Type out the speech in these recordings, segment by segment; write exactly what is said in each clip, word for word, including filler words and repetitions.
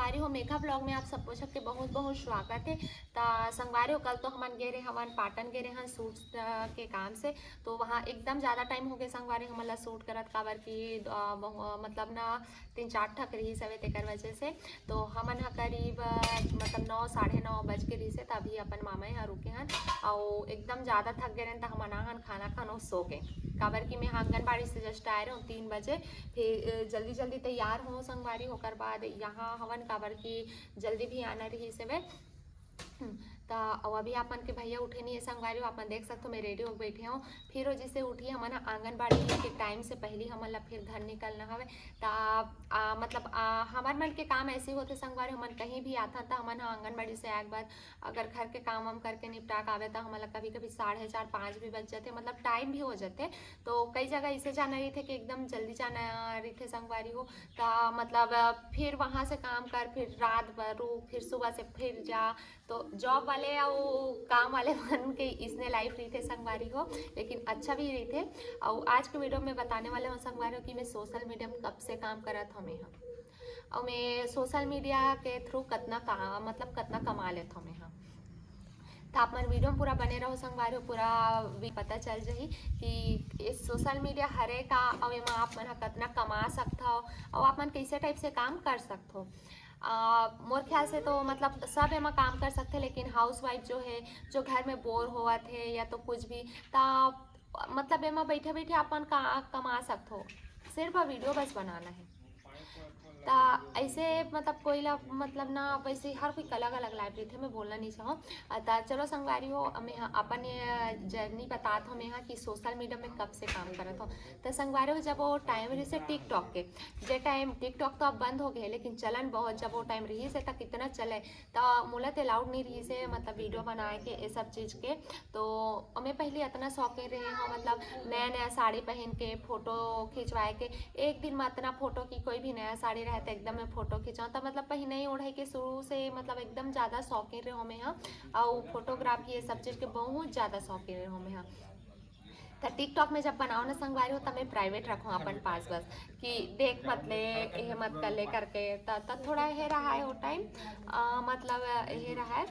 संगवारी हो, मेघा vlog में आप सबो झन के बहुत बहुत स्वागत हे। त संगवारी हो, कल तो हमन गे रहे हवन पाटन, गे रहे हन shoot के काम से, तो वहाँ एकदम ज़्यादा time हो गए संगवारी हमन ला shoot करत, काबर कि अ, बहु- अ, मतलब ना तीन चार ठक रहिस हवे, तेकर वजह से। तो हमन ह करीब अ, मतलब नौ, साढ़े नौ बज के रहिस हे, तभी अपन मामा यहाँ रुके हन। अउ एकदम ज़्यादा थक गए रहन, त हमन आ हन खाना खान अउ सो के, काबर कि मैं आंगनबाड़ी से just आए रहूँ तीन बजे। फिर अ, जल्दी जल्दी तैयार हों संगवारी, ओकर बाद यहाँ हवन, काबर कि जल्दी भी आना रहिस हवे। हम्म, त अउ अभी आप मन के भैया उठे नहीं है संगवारी हो, आप मन देख सकथो मैं ready होके बैठे हूँ। फिर वो जैसे उठी, हमन ह आंगनबाड़ी के time से पहली हमन ला फिर घर निकलना हवे। त आ, मतलब आ, हमर मन के काम ऐसे होथे संगवारी, हमन कहीं भी आथन त हमन ह आंगनबाड़ी से आए के बाद अगर घर के काम वाम करके निपटा के आवे त हमन ला कभी कभी साढ़े चार, पाँच भी बज जाथे, मतलब time भी हो जाथे। तो कई जगह ऐसे जाना रहिथे कि एकदम जल्दी जाना रहिथे संगवारी हो। त मतलब फिर वहाँ से काम कर, फिर रात भर रुक, फिर सुबह से फिर जा। तो job वाले अउ काम वाले मन के इसने life रहिथे संगवारी हो, लेकिन अच्छा भी रहिथे। अउ आज के video में बताने वाले हूँ संगवारी हो कि मैं social media में कब से काम करत हूँ मैं ह, अउ मैं social media के through कतना का मतलब कतना कमा लेत हूँ मैं ह। त आप मन video में पूरा बने रहो संगवारी हो, पूरा भी पता चल जाही कि ये social media हरे का, अउ एमा आप मन ह कतना कमा सकथव, अउ आप मन कैसे type से काम कर सकथव। आ, मोर ख्याल से तो मतलब सब एमा काम कर सकथे, लेकिन housewife जो है, जो घर में bore होवत है या तो कुछ भी, त मतलब एमा बैठे बैठे अपन का कमा सकथो, सिर्फ video बस बनाना है। त ऐसे मतलब कोई ला मतलब ना वैसे हर कोई अलग अलग life रहिथे, मैं बोलना नहीं चाहूँ। अ, त चलो संगवारी हो, मैं ह- अपन ये journey बतात हूँ मैं ह कि social media में कब से काम करत हूँ। त संगवारी हो, जब वो time रहिसे TikTok के, जे time TikTok तो अब बंद हो गए, लेकिन चलन बहुत, जब वो time रहिसे त कितना चले, त मोला तो allowed नहीं रहिसे मतलब video बनाए के, ये सब चीज़ के। तो मैं पहले इतना शौकीन रहे हूँ, मतलब नया नया साड़ी पहन के photo खिंचवाए के, एक दिन में इतना photo की कोई भी नया साड़ी रहे तो एकदम मैं photo खिंचाऊँ। तो मतलब पहने ही ओढ़े के शुरू से मतलब एकदम ज़्यादा शौकीन रहे हूँ मैं ह, और photography ये सब चीज़ के बहुत ज़्यादा शौकीन रहे हूँ मैं ह। त TikTok में जब बनाओ ना संगवारी हो, त मैं private रखूँ अपन पास बस, कि देख मत ले, ये मत कर ले करके, त, त थोड़ा ये रहा है वो time, अ, मतलब ये रहा है।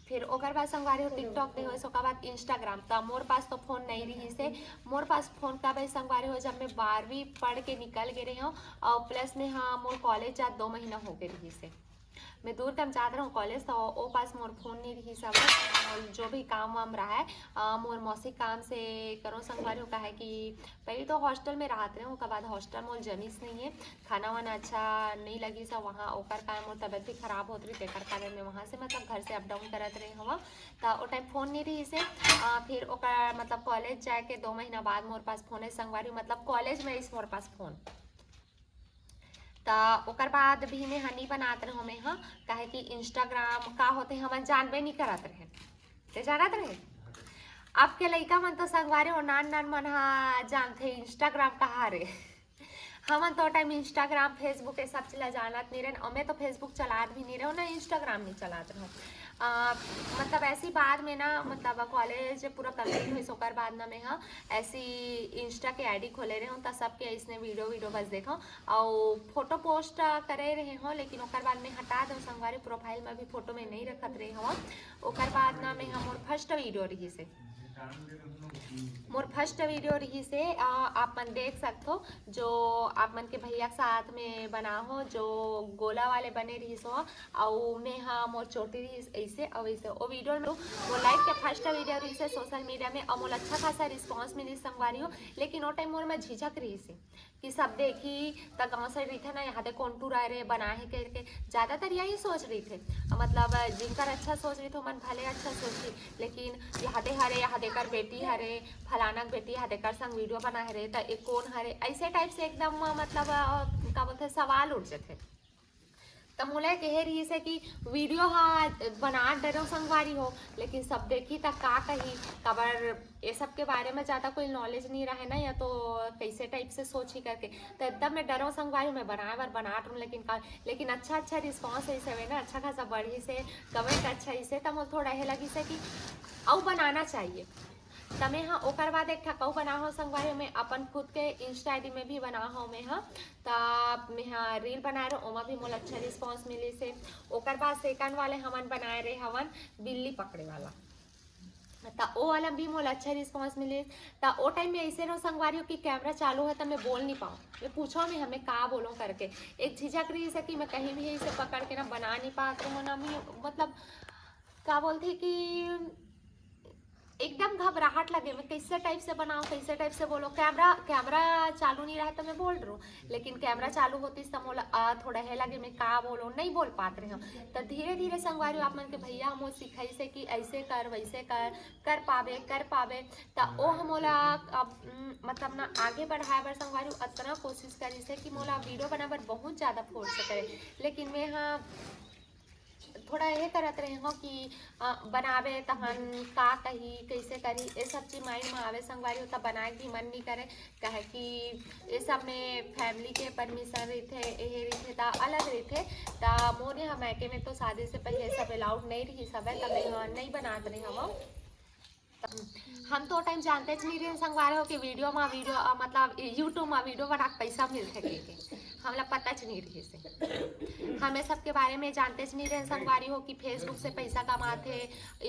फिर ओकर बाद संगवारी हो TikTok नहीं होइस, ओकर बाद Instagram। त मोर पास तो phone नहीं रहिसे, मोर पास phone कब आइस संगवारी हो, जब मैं बारहवीं पढ़ के निकल गए रहे हूँ, और plus में हाँ मोर college जात दो महीना हो गए रहिसे। मैं दूर तम जात रहूँ college, तो ओ पास मोर phone नहीं रहिस हवय। और जो भी काम वाम रहा है, अ, मोर मौसी काम से करो संगवारी हो, काहे कि पहले तो hostel में रहत रहे, ओकर बाद hostel मोर जमीस नहीं है, खाना वाना अच्छा नहीं लगिस ह वहाँ, ओकर कारण मोर तबियत भी खराब होत रही, तेकर कारण मैं वहाँ से मतलब घर से up down करत रहे हवा। त ओ time phone नहीं रहिस हे। अ, फिर ओकर मतलब college जाए के दो महीना बाद मोर पास phone है संगवारी, मतलब college में आइस मोर पास phone। त ओकर बाद भी मैं ह नहीं बनात रहो मैं ह, काहे कि Instagram का होथे हमन जानबे नहीं करत रहे। ते जानत रहे? अब के लइका मन तो संगवारी हो नान नान मन ह जानथे Instagram कहाँ रे। हमन तो time Instagram, Facebook ये सब चीज ला जानत नहीं रहन, और मैं तो Facebook चलात भी नहीं रहूँ ना Instagram नहीं चलात रहूँ। अ, मतलब ऐसी बाद में ना मतलब college पूरा complete हुई, ओकर बाद ना मैं ह ऐसी Insta के ID खोले रहूँ, त सबके इसने video video बस देखो, और photo post करे रहे हो, लेकिन ओकर बाद में हटा दो संगवारी, profile में भी photo में नहीं रखत रहे हो। ओकर बाद ना मैं ह मोर first video रहिस हे, मोर first video रहिस हे, आ, आप मन देख सकथो, जो आप मन के भैया के साथ में बना हो, जो गोला वाले बने रहिस हो, अउ मैं ह मोर चोटी रहिस ऐसे अउ ऐसे। ओ video में मोर life के first video रहिस हे social media में, अउ मोला अच्छा खासा response मिलिस संगवारी हो, लेकिन ओ time मोर में झिझक रहिस हे। कि सब देखी त गाँव side रहिथे ना, यहाँ दे कौन टुरा रे बना है करके, ज़्यादातर यही सोच रहिथे। मतलब जिनकर अच्छा सोच रहिथे ओमन भले अच्छा सोचही, लेकिन यहाँ दे हरे, यहाँ देकर बेटी हरे, फलाना के बेटी यहाँ देकर संग video बना हरे, त ये कौन हरे, ऐसे type से एकदम मतलब अ, का बोलथे, सवाल उठ जाथे। त मोला कहे रहिस हे कि video हा बना डरो संगवारी हो, लेकिन सब देखी त का कही, काबर ये सब के बारे में ज़्यादा कोई knowledge नहीं रहे ना, या तो कैसे type से सोची करके, त एकदम मैं डरो संगवारी हो, मैं बनाए बर बनात रहूँ, लेकिन का, लेकिन अच्छा अच्छा response ऐसे हुए ना, अच्छा खासा बढ़िस हे, comment अच्छा इसे, त मोला थोड़ा ये लगिस हे कि अउ बनाना चाहिए। त मैं हा ओकर बाद एक ठा कऊ बना हो संगवारी हो, मैं अपन खुद के Insta ID में भी बना हो मैं हा। त मैं हा reel बनाए रहो, ओमा भी मोला अच्छा response मिलिस हे। ओकर बाद second वाले हमन बनाए रहे हवन बिल्ली पकड़े वाला, त ओ वाला भी मोला अच्छा response मिलिस। त ओ time में ऐसे रहो संगवारी हो कि camera चालू है त मैं बोल नहीं पाऊँ, मैं पूछो मैं हमें का बोलो करके। एक झिझक रहिस हे कि मैं कहीं भी ऐसे पकड़ के ना बना नहीं पात रहो ना, मैं मतलब का बोलथे कि एकदम घबराहट लगे, मैं कैसे type से बनाऊँ, कैसे type से बोलो। Camera, camera चालू नहीं रहे त मैं बोल रहो, लेकिन camera चालू होतिस त मोला, आ, थोड़ा हे लगे मैं का बोलो, नहीं बोल पात रहे हो। त धीरे धीरे संगवारी हो आप मन के भैया हमो सिखाइस हे कि ऐसे कर, वैसे कर, कर पाबे, कर पाबे। त ओ हमोला अब, उम, मतलब ना आगे बढ़ाए बर संगवारी हो अतना कोशिश करिस हे कि मोला video बनाए बर बहुत ज्यादा force करे, लेकिन मैं हा थोड़ा ये करत रहे हो कि, अ, बनाबे तहन का कही, कैसे करी, ये सब चीज mind में आवे संगवारी हो, त बनाए के भी मन नहीं करे, काहे कि ये सब में family के permission रहिथे, एहे रहिथे, त अलग रहिथे। त मोर यहाँ मायके में तो शादी से पहले सब allowed नहीं रहिस हवय, त मैं ह नहीं बनात रहे हवं। हम तो time जानतेच नहीं रहे संगवारी हो कि video मा video, अ, मतलब YouTube मा video बना के पैसा मिलथे कहिके, हमला पता च नहीं रहिस हे। हमें सबके बारे में जानतेच नहीं रहे संगवारी हो कि Facebook से पैसा कमाथे,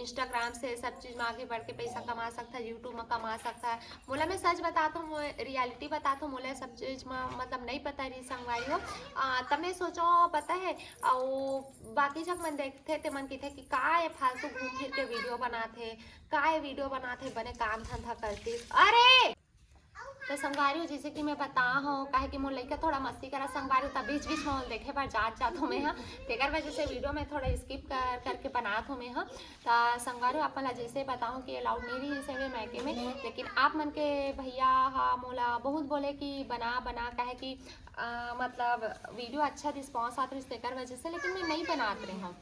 Instagram से सब चीज में आगे बढ़ के पैसा कमा सकता है, YouTube में कमा सकता है। मोला मैं सच बतात हूँ, reality बतात हूँ, मोला सब चीज में मतलब नहीं पता रहिस संगवारी हो। आ, त मैं सोचो पता है, अउ बाकी जग मन देखथे ते मन किथे कि का ये फालतू घूम फिर के video बनाथे, का ये video बनाथे, बने काम धंधा करतिस। अरे! त संगवारी हो, जैसे कि मैं बता हूँ, काहे कि मोर लइका थोड़ा मस्ती करा संगवारी हो, त बीच बीच में ओला देखे बर जात जात हूँ मैं हा, तेकर वजह से video में थोड़ा skip कर करके बनात हूँ मैं हा। त संगवारी हो, अपन ला जैसे बताऊँ कि allowed नहीं रहिस हवे मायके में, लेकिन आप मन के भैया हा मोला बहुत बोले कि बना, बना, काहे कि, अ, मतलब video अच्छा response आत रहिस तेकर वजह से, लेकिन मैं नहीं बनात रहे हूँ।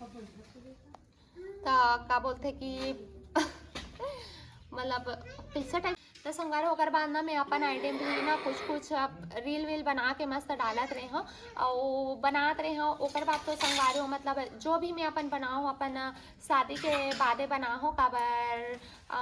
त का बोलथे कि मतलब कैसे type। त संगवारी हो, ओकर बाद ना मैं अपन ID में भी ना कुछ कुछ अब reel वील बना के मस्त डालत रहे हूँ, अउ बनात रहे हूँ। ओकर बाद तो संगवारी हो, मतलब जो भी मैं अपन बनाओ हूँ, अपन शादी के बादे बनाओ हूँ, काबर, अ,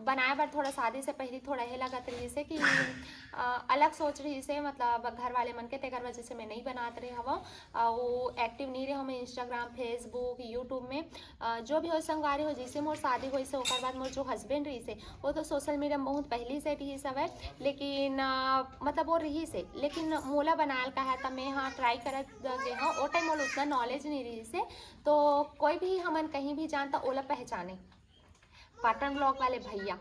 बनाए बर थोड़ा शादी से पहले थोड़ा ये लगत रहिस हे कि, अ, अलग सोच रहिस हे, मतलब घर वाले मन के, तेकर वजह से मैं नहीं बनात रहे हवं। अउ active नहीं रहे हवं मैं Instagram, Facebook, YouTube में। अ, जो भी हो संगवारी हो, जैसे मोर शादी होइस हे, ओकर बाद मोर जो husband रहिस हे, वो तो social media में बहुत पहली से रहिस हवय, लेकिन, अ, मतलब वो रहिस हे, लेकिन मोला बनाए ल कहा त मैं हा try करत गे हव। ओ time मोला उतना knowledge नहीं रहिस हे, तो कोई भी हमन कहीं भी जान त ओला पहचाने। पाटन vlog वाले भैया,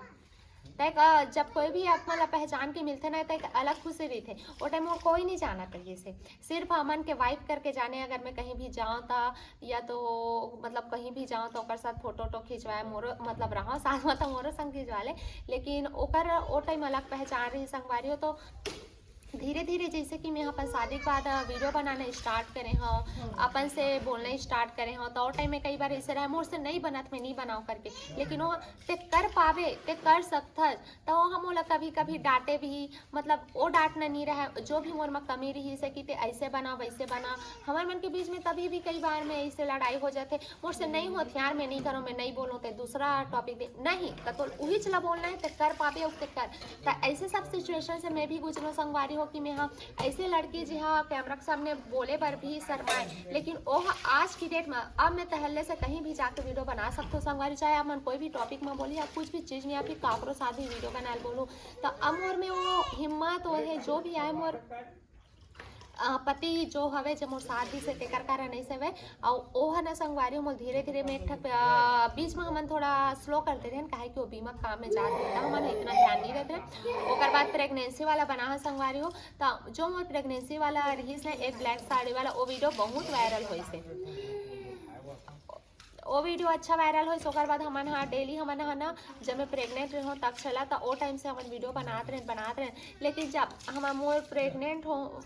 तय का जब कोई भी आप मन ला पहचान के मिलथे ना, त एक अलग खुशी रहिथे। ओ time मोर कोई नहीं जानत रहिस हे, सिर्फ हमन के wife करके जाने। अगर मैं कहीं भी जाऊँ त या तो मतलब कहीं भी जाऊँ त ओकर साथ photo वोटो खिंचवाए, मोरो मतलब रहूँ साथ में त मोरो संग खिंचवा ले, लेकिन ओकर ओ time अलग पहचान रहिस संगवारी हो। तो धीरे धीरे जैसे कि मैं अपन शादी के बाद video बनाना start करे हव, अपन से बोलना start करे हव, त ओ time में कई बार ऐसे रहे, मोर से नहीं बनत, मैं नहीं बनाओ करके, लेकिन वो ते कर पावे, ते कर सकथस, त वो हम ओला कभी कभी डांटे भी, मतलब वो डांटना नहीं रहे, जो भी मोर में कमी रहिस हे कि ते ऐसे बना, वैसे बना। हमर मन के बीच में तभी भी कई बार में ऐसे लड़ाई हो जाथे, मोर से नहीं होत यार, मैं नहीं करूँ, मैं नहीं बोलूँ, ते दूसरा topic दे। नहीं, त तो उहीच ला बोलना है, ते कर पाबे अउ ते कर। त ऐसे सब situation से मैं भी गुजरो संगवारी हो कि मैं हा ऐसे लड़की जी हा camera के सामने बोले बर भी शर्माए, लेकिन ओह आज की date में अब मैं तहल्ले से कहीं भी जाके video बना सकथो संगवारी, चाहे आप मन कोई भी topic में बोली या कुछ भी चीज में या फिर काकरो साथ भी video बनाए ल बोलूँ, त अब मोर में वो हिम्मत वो है, जो भी आए मोर अ, पति जो हवे, जे मोर साथ दिस हे, तेकर कारण ऐसे हवे। अउ ओह न संगवारी हो, मोर धीरे-धीरे में एक ठक, अ, बीच में हमन थोड़ा slow कर देते हैं, काहे कि वो बीमा काम में जात रहे, त हमन इतना ध्यान नहीं देते हैं। ओकर बाद pregnancy वाला बना है संगवारी हो, त जो मोर pregnancy वाला रहिस हे, एक black साड़ी वाला, वो video बहुत viral होइस हे। वो video अच्छा viral होइस, ओकर बाद हमन हा daily हमन हा ना, जब मैं pregnant रहे हूँ तब चला, त ओ time से हमन video बनात रहे, बनात रहे। लेकिन जब हम मोर pregnant हो,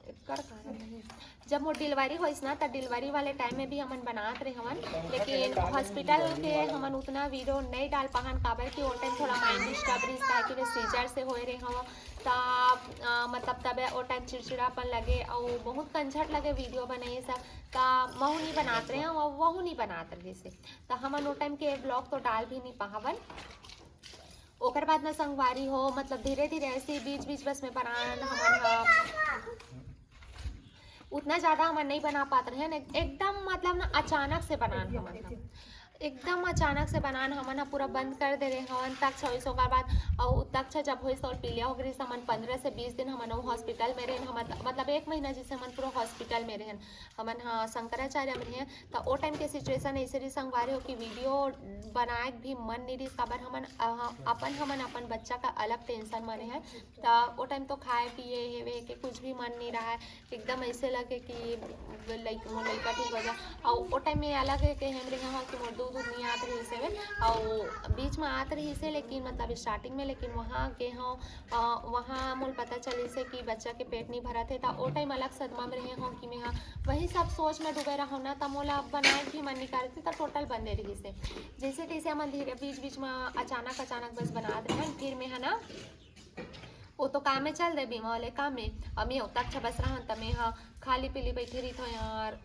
एकर कारण नहीं। जब मोर delivery होइस ना, त delivery वाले time में भी हमन बनात रहे हवन, लेकिन hospital के हमन उतना video नहीं डाल पाहन, काबर कि ओ time थोड़ा mind disturb रहिस, काहे कि मैं seizure से होए रहे हवन, त, अ, मतलब तब ओ time चिड़चिड़ापन लगे, अउ बहुत कंझट लगे video बनाए सब, त महू नहीं बनात रहे हवन, वहू नहीं बनात रहे से, त हमन ओ time के vlog तो डाल भी नहीं पाहवन। ओकर बाद ना संगवारी हो, मतलब धीरे धीरे ऐसे बीच बीच बस में बनान हमन ह, उतना ज्यादा हमन नहीं बना पात रहे, एकदम मतलब ना अचानक से बनान हमन ह, एकदम अचानक से बनान हमन ह पूरा बंद कर दे रहे हवन। तक्ष होइस ओकर बाद, अउ तक्ष जब होइस तो पीलिया हो गइस, हमन पंद्रह से बीस दिन हमन हॉस्पिटल में रहेन, हमन मतलब एक महीना जैसे हमन पूरा हॉस्पिटल में रहेन, हमन ह शंकराचार्य में रहेन। त ओ टाइम के सिचुएशन ऐसे रहिस संगवारी हो कि वीडियो बनाए के भी मन नहीं रहिस, काबर हमन अपन हमन अपन बच्चा का अलग टेंशन में रहेन। त ओ टाइम तो खाए पिए हेवे के कुछ भी मन नहीं रहा, एकदम ऐसे लगे कि लइक मोर लइका ठीक हो जा। अउ ओ टाइम में अलग है कि हम रहे हो कि मोर दूध उध नहीं आत रहिस हेवे, अउ बीच में आत रहिस हे, लेकिन मतलब स्टार्टिंग में, लेकिन वहाँ गे हो, वहाँ मोल पता चलिस हे कि बच्चा के पेट नहीं भरत है। त ओ टाइम अलग सदमा में रहे हो कि मैं वही सब सोच में डूबे रहो ना, त मोला बनाए भी मन नहीं करत हे, त टोटल बंदे रहिस हे। जैसे तैसे हमन धीरे बीच बीच में अचानक अचानक बस बनात रहे, फिर मैं ह ना वो तो काम में चल दे बीमा वाले काम में, अउ मैं ओतक अच्छा बस रहन त मैं ह खाली पीली बैठी रहिथो यार,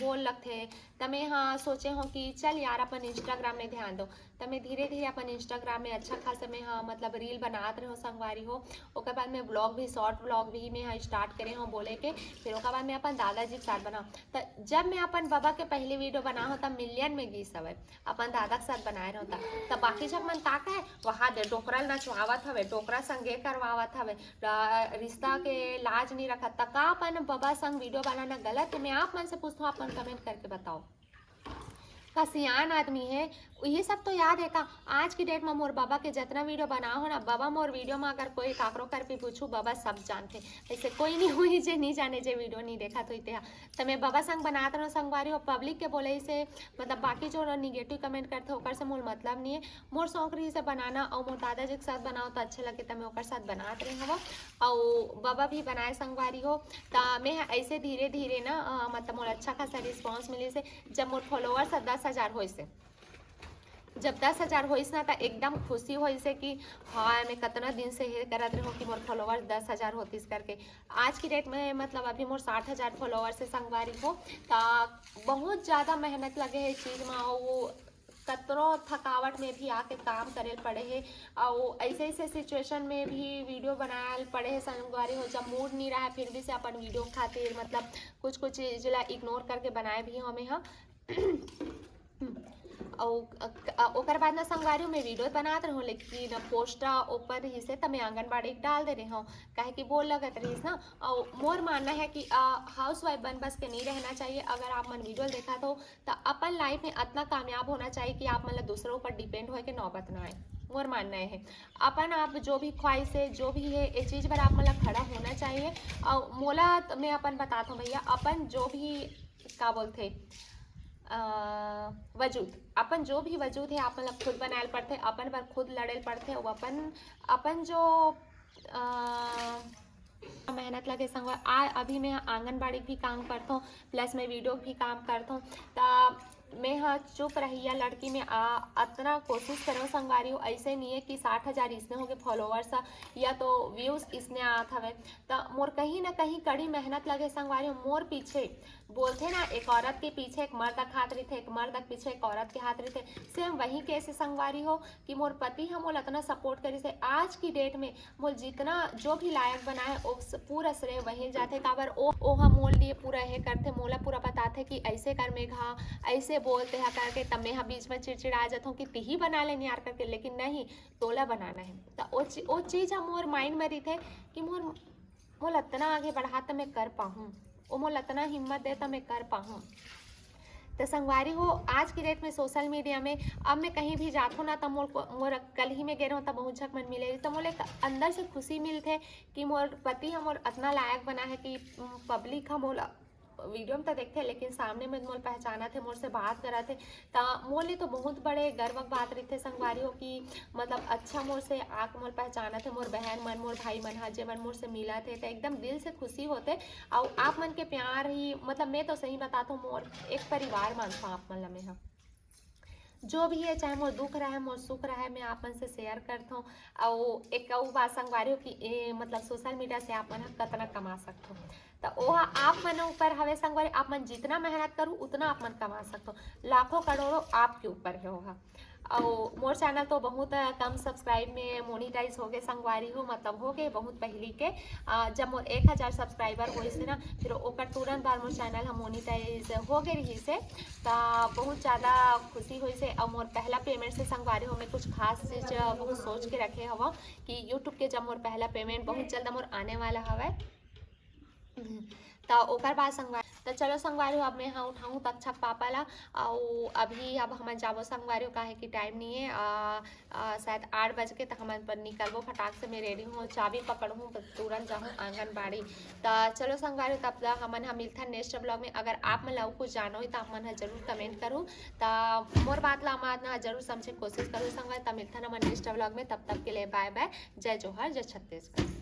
बोर लगथे। त मैं ह सोचे हो कि चल यार अपन इंस्टाग्राम में ध्यान दो। त मैं धीरे धीरे अपन इंस्टाग्राम में अच्छा खासा मैं ह मतलब रील बनात रहो संगवारी हो। ओकर बाद मैं व्लॉग भी, शॉर्ट व्लॉग भी मैं ह स्टार्ट करे हो बोले के। फिर ओकर बाद मैं अपन दादाजी के साथ बनाओ। त जब मैं अपन बाबा के पहली वीडियो बना हो त मिलियन में गीस हवय, अपन दादा के साथ बनाए रहो त। त बाकी झक मन का कहे, वहाँ दे डोकरा ल नचवावत हवे, डोकरा संगे करवावत हवे, रिश्ता के लाज नहीं रखत। त का अपन बाबा संग वीडियो बनाना गलत है? मैं आप मन से पूछता हूँ, अपन कमेंट करके बताओ। का सियान आदमी है, ये सब तो याद है का? आज की डेट में मोर बाबा के जितना वीडियो बनाओ हो ना, बाबा मोर वीडियो में अगर कोई काकरो कर भी पूछू, बाबा सब जानते। ऐसे कोई नहीं हुई जे नहीं जाने, जे वीडियो नहीं देखा तो इतिहा। त मैं बाबा संग बनात रहो संगवारी हो, पब्लिक के बोले से मतलब बाकी जो निगेटिव कमेंट करते ओकर से मोर मतलब नहीं है। मोर शौक रहिस हे बनाना, अउ मोर दादाजी के साथ बनाओ त अच्छा लगे, त मैं ओकर साथ बनात रहे हवो। अउ बाबा भी बनाए संगवारी हो। त मैं ह ऐसे धीरे धीरे ना अ, मतलब मोर अच्छा खासा रिस्पॉन्स मिलिस हे। जब मोर फॉलोअर्स ह दस हजार होइस हे, जब दस हजार होइस ना त एकदम खुशी होइस हे कि हाँ, मैं कतना दिन से हे करत रहो कि मोर फॉलोअर्स दस हजार होतिस करके। आज की डेट में मतलब अभी मोर साठ हजार फॉलोअर्स हे संगवारी हो। त बहुत ज्यादा मेहनत लगे हे इस चीज में, वो कतरो थकावट में भी आके काम करे पड़े हे। अउ ऐसे ऐसे सिचुएशन में भी वीडियो बनाए पड़े हे संगवारी हो, जब मूड नहीं रहा फिर भी से अपन वीडियो खातिर मतलब कुछ कुछ चीज ला इग्नोर करके बनाए भी हमें हाँ। अउ अ, ओकर बाद ना संगवारी हो मैं वीडियो बनात रहूँ, लेकिन पोस्टा ओपन रहिस हे त मैं आंगनबाड़ी के डाल दे रहे हूँ, काहे कि बोर लगत रहिस ना। अउ मोर मानना है कि हाउस वाइफ बन बस के नहीं रहना चाहिए। अगर आप मन वीडियो देखत हो त अपन लाइफ में अतना कामयाब होना चाहिए कि आप मन ला दूसरे ऊपर डिपेंड होए के नौबत ना आए। मोर मानना है अपन आप जो भी ख्वाहिश है, जो भी है, ये चीज पर आप मन ला खड़ा होना चाहिए। अउ मोला त मैं अपन बतात हूँ भैया, अपन जो भी का बोलथे अ, वजूद, अपन जो भी वजूद है आप मन ला खुद बनाए ल पड़थे, अपन बर खुद लड़े ल पड़थे। अउ अपन अपन जो अ, मेहनत लगे संगवारी। आ अभी मैं आंगनबाड़ी भी काम करथों, प्लस मैं वीडियो भी काम करथों। त मैं ह चुप रहिया लड़की में आ अतना कोशिश करो संगवारी हो। ऐसे नहीं है कि साठ हजार इसने हो गए फॉलोअर्स या तो व्यूज इसने आत हवे। त मोर कहीं ना कहीं कड़ी मेहनत लगे संगवारी हो। मोर पीछे बोलथे ना, एक औरत के पीछे एक मर्द का हाथ रहिथे, एक मर्द के पीछे एक औरत के हाथ रहिथे। सेम वही केस है संगवारी हो कि मोर पति ह मोला अतना सपोर्ट करिस हे। आज की डेट में मोल जितना जो भी लायक बनाए, वो स-, पूरा श्रेय वही जाथे। काबर ओ ओहा मोर लिए पूरा हे करथे, मोला पूरा बताथे कि ऐसे कर मेघा, ऐसे बोलते हा करके। तब मैं हा बीच में चिड़चिड़ा जाथों कि तिही बना ले नियार करके, लेकिन नहीं, तोला बनाना है। त ओ ची-, ओ चीज हा मोर माइंड में रहिथे कि मोर मोला अतना आगे बढ़ा त मैं कर पाहूँ, ओ मोला अतना हिम्मत दे त मैं कर पाहूँ। त संगवारी हो, आज की डेट में सोशल मीडिया में अब मैं कहीं भी जाथों ना, त मोर को-, मोर कल ही में गे रहूँ, त बहुत झक मन मिले, त मोला एक अंदर से खुशी मिलथे कि मोर पति ह मोर अतना लायक बना है कि, उम, पब्लिक ह मोला वीडियो में त देखथे, लेकिन सामने में मोर पहचानत हे, मोर से बात करत हे, त मोर लिए तो बहुत बड़े गर्व के बात रहिथे संगवारी हो कि मतलब अच्छा मोर से आके मोर पहचानत हे, मोर बहन मन, मोर भाई मन ह, जे मन मोर से मिलत हे, त एकदम दिल से खुशी होथे। अउ आप मन के प्यार ही, मतलब, मैं तो सही बताथों, मोर एक परिवार मानथों आप मन ला मैं ह। जो भी है, चाहे मोर दुख रहे, मोर सुख रहे, मैं आप मन से शेयर करथों। अउ एक अउ बात संगवारी हो कि ए, मतलब, सोशल मीडिया से आप मन ह कतना कमा सकथो। त ओहा आप मन ऊपर हवे संगवारी, आप मन जितना मेहनत करू उतना आप मन कमा सकथो। लाखों करोड़ों आपके ऊपर हे ओहा। अउ मोर चैनल तो बहुत कम सब्सक्राइब में मोनिटाइज हो गए संगवारी हो, मतलब हो गए बहुत पहली के। अ, जब मोर एक हजार सब्सक्राइबर होइस हे ना, फिर ओकर तुरंत बाद मोर चैनल ह मोनिटाइज हो गए रहिस हे। त बहुत ज़्यादा खुशी होइस हे। अउ मोर पहला पेमेंट से संगवारी हो, मैं कुछ खास चीज बहुत सोच के रखे हवं कि यूट्यूब के जब मोर पहला पेमेंट बहुत जल्द मोर आने वाला हवय। त ओकर बाद संगवारी, त चलो संगवारी हो, अब मैं हा उठाहूँ तक्षक पापा ला। अउ अभी अब हमन जाबो संगवारी हो, काहे कि टाइम नहीं है, आ, आ, शायद आठ बज के, त हमन पर निकलबो फटाक से। मैं रेडी हूँ, चाबी पकड़हूँ, तुरंत जाहूँ आंगनबाड़ी। त चलो संगवारी हो, तब तक हमन हा मिलथन नेक्स्ट ब्लॉग में। अगर आप मन ला अउ कुछ जानो ही त आप मन हा जरूर कमेंट करू, त मोर बात ला आप मन हा जरूर समझे कोशिश करू संगवारी। त मिलथन हमन नेक्स्ट ब्लॉग में, तब तक के लिए बाय बाय, जय जोहार, जय छत्तीसगढ़।